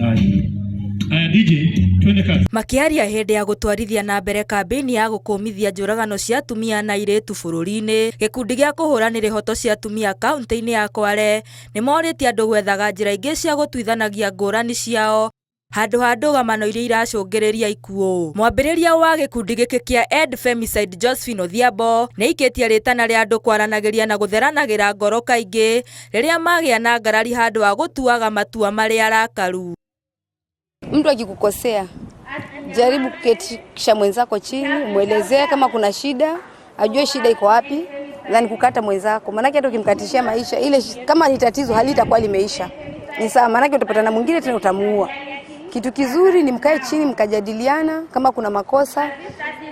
Haya. Aya DJ, twende kazi. Makĩaria hĩndĩ ya gũtwarithia na mbere kambĩini ya gũkũmithia njũragano cia atumia na airĩtu bũrũri-inĩ, gĩkundi gĩa kũhũranĩra ihoto cia atumia kaunti-inĩ ya Kwale nĩ morĩtie andũ gwethaga njĩra ingĩ cia gũtuithanagia ngũrani ciao handũ ha ndũgamano iria iracũngĩrĩria ikuũ. Mwambĩrĩria wa gĩkundi gĩkĩ kĩa End Femicide Josephine Odhiambo nĩ aikĩtie rĩtana rĩa andũ kwaranagĩria na gũtheranagĩra ngoro kaingĩ rĩrĩa magĩa na ngarari handũ ha gũtuaga matua marĩ arakaru. Mtu akikukosea jaribu kuketisha mwenzako chini, umwelezee kama kuna shida, ajue shida iko wapi, than kukata mwenzako. Maanake hata ukimkatishia maisha ile, kama ni tatizo halitakuwa limeisha, ni sawa, maanake utapata na mwingine tena utamuua. Kitu kizuri ni mkae chini mkajadiliana, kama kuna makosa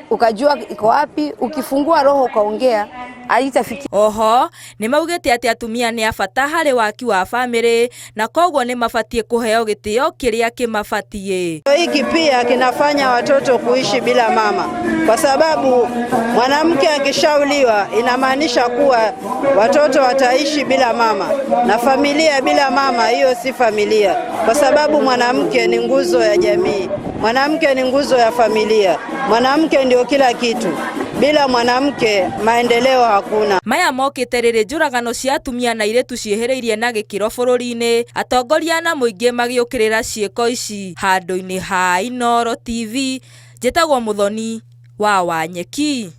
ukajua iko wapi, ukifungua roho ukaongea haitafikia. Oho nĩ maugĩte atĩ atumia nĩ a bata harĩ waki wa bamĩrĩ na koguo nĩ mabatiĩ kũheo gĩtĩo kĩrĩa kĩmabatiĩ. Hiki pia kinafanya watoto kuishi bila mama, kwa sababu mwanamke akishauliwa inamaanisha kuwa watoto wataishi bila mama, na familia bila mama hiyo si familia, kwa sababu mwanamke ni nguzo ya jamii, mwanamke ni nguzo ya familia, mwanamke ndio kila kitu. Bila mwanamke maendeleo hakuna. Maya mokĩte rĩrĩ njũragano cia atumia na airĩtu ciĩhĩrĩirie na gĩkĩro bũrũri-inĩ, atongoria na mũingĩ magĩũkĩrĩra ciĩko ici. Handũ-inĩ ha Inooro TV, njĩtagwo Mũthoni wa Wanyeki.